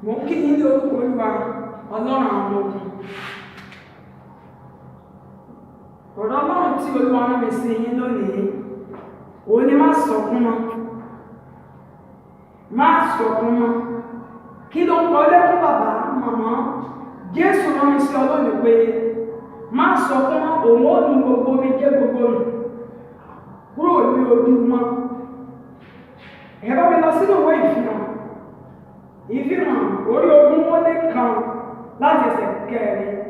Mo ń kí yín ní orúkọ Olúwa, Ọlọ́run àwọn ọmọ ogun. Ọ̀rọ̀ Ọlọ́run tí Olúwa rán mi sí yín lónìí, òun ni má sọkún mọ́. Má sọkún mọ́. Kí ló ń pọ̀ lẹ́kún, bàbá, màmá? Jésù rán mi sí ọ lónìí pé má sọkún mọ́, òun ó nu gbogbo omijé gbogbo nù kúrò ní ojú wọn. Ẹ bá mi lọ sínú ìwé Ìfihàn. Ìfihàn orí 21 láti ẹsẹ̀ 4.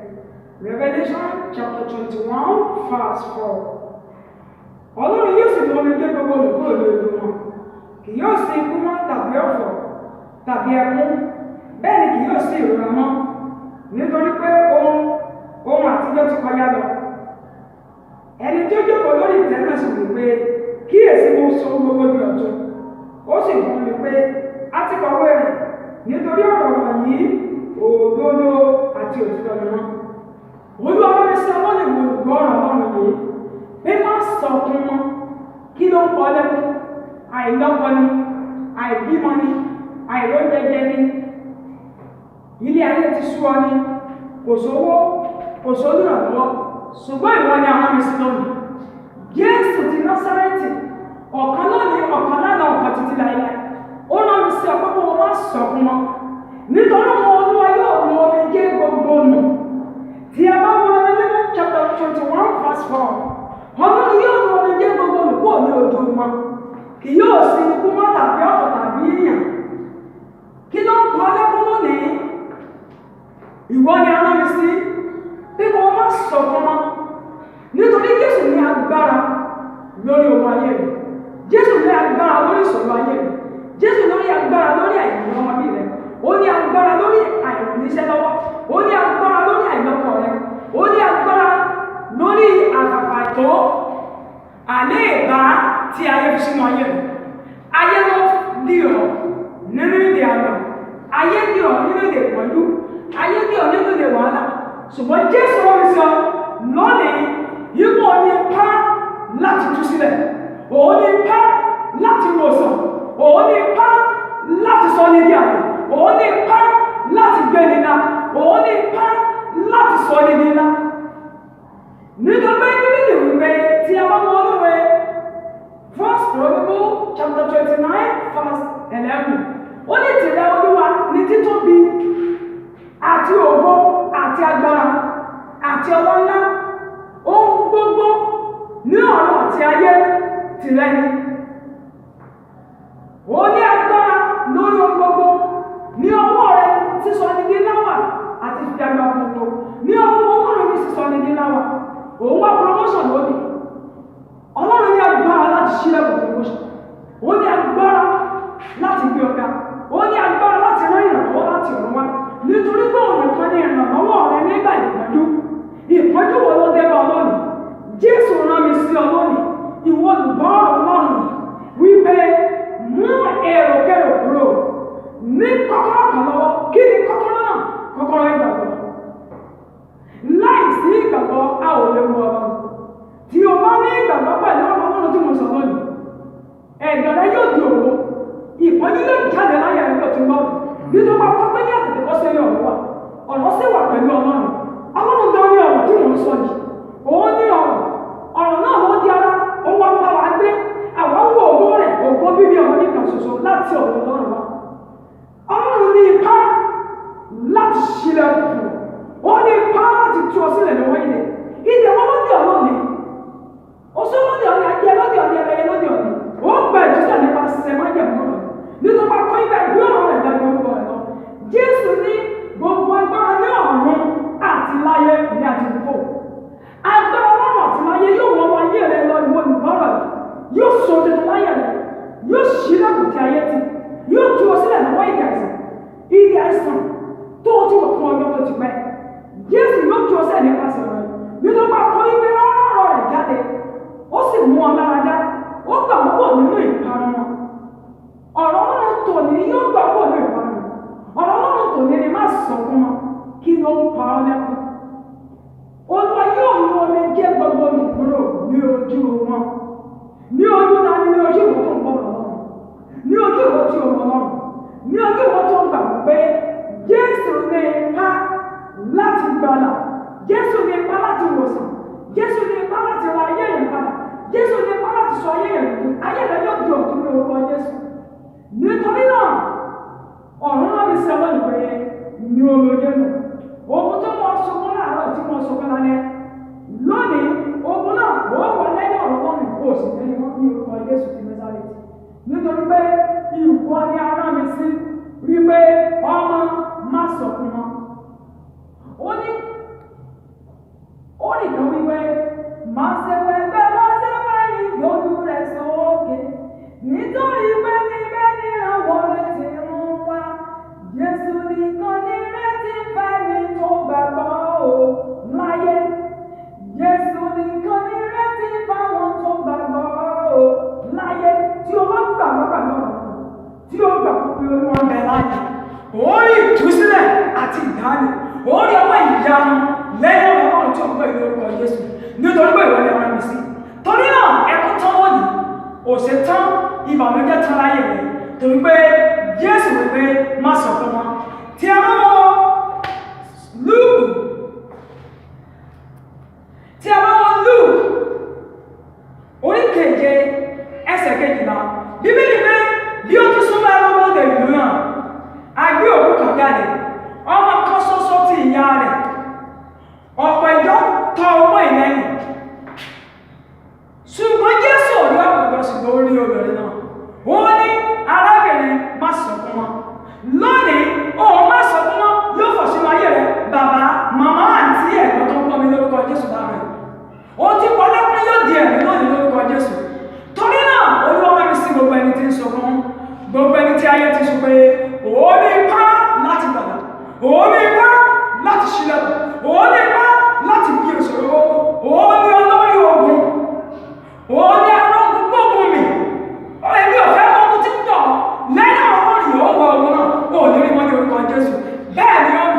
Revelation chapter 21 verse 4. Ọlọ́run yóò sì nu omijé gbogbo nù kúrò ní ojú wọn. Kì yóò sí ikú mọ́ tàbí ọ̀fọ̀ tàbí ẹkún. Bẹ́ẹ̀ ni kì yóò sí ìrora mọ́. Nítorí pé ohun àtijọ́ ti kọjá lọ. Ẹni tí ó jókòó lórí ìtẹ́ náà sì wí pé, "Kíyèsí, mo sọ ohun gbogbo di ọ̀tun." Ó sì fún mi pé, "A ti kọ̀wé rẹ̀, nítorí ọ̀rọ̀ wọ̀nyí òdodo àti òtítọ́ ni wọ́n." Olúwa rán mi sí ọ lónìí, ìwọ olùgbọ́ ọ̀rọ̀ Ọlọ́run yìí, pé má sọkún mọ́. Kí ló ń pọ̀ lẹ́kún? Àìlọ́kọ ni, àìbímọ ni, àìróúnjẹjẹ ni, ilé ayé ti sú ọ ni, kò sówó, kò sólùrànlọ́wọ́, ṣùgbọ́n ìwọ ni a rán mi sí lónìí. Jésù ti Násárẹ́tì, ọ̀kan lónìí, ọ̀kan lánàá, ọ̀kan títí láéláé. Ó rán mi sí ọ pé kó o má sọkún mọ́. Nítorí òun Olúwa yóò nu omijé gbogbo nù. Tí a bá wo Revelation chapter 21 verse 4, Ọlọ́run yóò nu omijé gbogbo nù kúrò ní ojú wọn. Kì yóò sí ikú mọ́ tàbí ọ̀fọ̀ tàbí ìyàn. Kí ló ń pa lẹ́kún lónìí? Ìwọ ni a rán mi sí pé kó o má sọkún mọ́. Nítorí Jésù ní agbára lórí ohun ayé rẹ̀. Jésù ní agbára lórí ìṣòro ayé rẹ̀. Jésù lórí agbára lórí àìní ọmọ bí rẹ̀. Ó ní agbára lórí àìníṣẹ́ lọ́wọ́. Ó ní agbára lórí àìlọ́kọ rẹ̀. Ó ní agbára lórí àfàfàtó àléèbá tí ayé fi sínú ayé rẹ̀. Ayé ló dì ọ́ nínú ìdè àgbà. Ayé dì ọ́ nínú ìdè ìpọ́njú. Ayé dì ọ́ nínú ìdè wàhálà. Ṣùgbọ́n Jésù wọ́n fi sọ lónìí, yípo ní ipá láti tú sílẹ̀. Òun ní ipá láti wòsàn. Òun ní ipá láti sọ ní di àyè. Òun ní ipá láti gbé ní ńlá. Òun ní ipá láti sọ ní di ńlá. Nítorí pé Bíbélì wípé tí a bá mọ olúwe First Chronicle chapter 29 verse 11. Ó ní tìrẹ, Olúwa, ní títóbi àti ògo àti agbára àti ọlá. Ohun gbogbo ní ọ̀run àti ayé, tìrẹ ni. Ó ní agbára lórí ohun gbogbo. Ní ọwọ́ rẹ sísọ ní di ńlá wà àti fi agbára gbogbo. Ní ọwọ́ Ọlọ́run ní sísọ ní di ńlá wà. Òun wá promotion lónìí. Ọlọ́run ní agbára láti ṣílẹ̀kùn promotion. Ó ní agbára láti gbé ọ̀gá. Ó ní agbára láti rán ìrànlọ́wọ́ láti ọ̀run wá. Nítorí pé òun nìkan ní ìrànlọ́wọ́ rẹ nígbà ìpọ́njú. Ìpọ́njú wo ló dé bá ọ lónìí? Jésù rán mi sí ọ lónìí, ìwọ olùgbọ́ ọ̀rọ̀ Ọlọ́run yìí, wípé mú èròkérò kúrò, ní kọ́kọ́rọ́ kan lọ́wọ́. Kí ni kọ́kọ́rọ́ náà? Kọ́kọ́rọ́ ìgbàgbọ́. Láì sí ìgbàgbọ́, a ò lè wu Ọlọ́run. Tí o bá ní ìgbàgbọ́ pẹ̀lú ọ̀rọ̀ Ọlọ́run tí mo sọ lónìí, ẹ̀gàn rẹ yóò di òwò, ìpọ́njú yóò jáde láyé rẹ bí o ti ń gbọ́ mi. Nítorí pé ọkọ pé ní àtètèkọ́ṣe ní ọ̀rọ̀ wà, ọ̀rọ̀ sì wà pẹ̀lú Ọlọ́run. Ọlọ́run gan ní ọ̀rọ̀ tí mò ń sọ yìí. Òun ní ọ̀rọ̀. Ọ̀rọ̀ náà ló di ara, ó wá ń bá wa gbé. Àwọn ń wo ògo rẹ̀, ògo bíbí ọmọ nìkan ṣoṣo láti ọ̀dọ̀ Ọlọ́run wá. Ọlọ́run ní ipá láti ṣílẹ̀kùn fún ọ. Ó ní ipá láti tú ọ sílẹ̀ lọ́wọ́ ilẹ̀. Ìdè wọn ló dé ọ lónìí? Oṣó ló dé ọ ní, ajé ló dé ọ ní, ẹlẹ́yẹ ló dé ọ ní? Ó gba ìtúsílẹ̀ nípasẹ̀ májẹ̀mú rẹ̀. Nítorí pé akọ́ ibẹ̀ gbé ọ̀rọ̀ rẹ̀ dájú orúkọ rẹ̀ lọ. Jésù ní gbogbo agbára ní ọ̀run àti láyé ní àti fò. Agbára ọlọ́run àti láyé yóò wọ ayé rẹ lọ, ìwọ olùgbọ́rọ̀ yìí. Yóò sọ tuntun láyé rẹ. Yóò ṣílẹ̀kùn tí ayé ti. Yóò tú ọ sílẹ̀ lọ́wọ́ ìdè àìsàn. Ìdè àìsàn tó o ti wọ̀ fún ọjọ́ tó ti pẹ́. Jésù yóò tú ọ sílẹ̀ nípasẹ̀ rẹ̀. Nítorí pé akọ́ ibẹ̀ ọ̀rọ̀ rẹ̀ jáde. Ó sì mú ọ lára dá. Ó gbà wọ́n pọ̀ nínú ìparun wọn. Ọ̀rọ̀ Ọlọ́run tòní yóò gbà pọ̀ nínú ìparun. Ọ̀rọ̀ Ọlọ́run tòní ni má sọkún mọ́. Kí ló ń pa ọ́ lẹ́kún? Olúwa yóò nu omijé gbogbo nù kúrò ní ojú wọn. Ní ojú ta ni? Ní ojú ìwọ tó ń gbọ́ ọ̀rọ̀ Ọlọ́run. Ní ojú ìwọ tí o mọ Ọlọ́run. Ní ojú ìwọ tó ń gbàgbọ́ pé Ní omijé nù. Ogun tó mọ sunkún láàárọ̀, tí mo sunkún lálẹ́ lónìí, ogun náà ó wà lẹ́yìn ọ̀rọ̀ lọ́nà, kó o sì lẹ́yìn wọn ní orúkọ Jésù ti Násárẹ́tì, nítorí pé ìwọ ni a rán mi sí wípé ọmọ, má sọkún mọ́. Ó ní ó nìkan wípé má ṣe wẹgbẹ́, má ṣe wẹ̀yìn, gbójú rẹ̀ sókè, nítorí pé níbẹ̀ ní ìrànwọ́ rẹ̀ ti ń wá. Jésù nìkan ní ìrètí fẹ́ni tó gbàgbọ́ o láyé. Jésù nìkan ní ìrètí fáwọn tó gbàgbọ́ o láyé. Tí o bá gbàgbọ́ pẹ̀lú ọ̀rọ̀, tí o gbàgbọ́ pé Olúwa ń bẹ láyé, ó rí ìtúsílẹ̀ àti ìdáni, ó rí ọwọ́ ìyanu lẹ́yìn ọ̀rọ̀ náà tí o gbọ́ ìlú orúkọ Jésù, nítorí pé ìwọ ni ọ̀rọ̀ mi sí. Torí náà, ẹkún tán lónìí, òṣè tán, ìbànújẹ́ tán láyé rẹ̀, torí pé Jésù wípé má sọkún mọ́. Tí a bá wọ Lúùkù, tí a bá wọ Lúùkù orí 7, ẹsẹ̀ 12, Bíbélì pé bí ó tún súnmọ́ ẹlọ́gbọ́dọ̀ ìlú náà, a gbé òkú kan jáde, ọmọ kan ṣoṣo ti ìyá rẹ̀. Ọ̀pọ̀ ìjọ tọ ọmọ ìlẹ́yìn, ṣùgbọ́n Jésù ò rí ọ̀pọ̀ ìjọ, ṣùgbọ́n ó rí obìnrin náà. Ó ní, "Arábìnrin, má sọkún mọ́." Lónìí, òun má sọkún mọ́ yóò fọ̀ sínú ayé rẹ̀, bàbá, màmá, àǹtí, ẹ̀gbọ́n tó ń gbọ́ mi lórúkọ Jésù láàárọ̀ yìí. Ohun tí pọlẹ́kùn yóò di ẹ̀rí lónìí lórúkọ Jésù. Torí náà, Olúwa rán mi sí gbogbo ẹni tí ń sunkún, gbogbo ẹni tí ayé ti sọ pé òun ní ipá láti gbàgbà, òun ní ipá láti ṣílẹ̀kùn, òun ní ipá láti bí òṣèré, òun ní olórí ogun, òun ní arógun gbógun mi. Èmi ò fẹ́ mọ ogun tí ń tọ̀ lẹ́yìn àwọn ọmọ rìn, ó wọ ogun náà, ó ní rí mọ́ ní orúkọ Jésù. Bẹ́ẹ̀ ni ó rìn.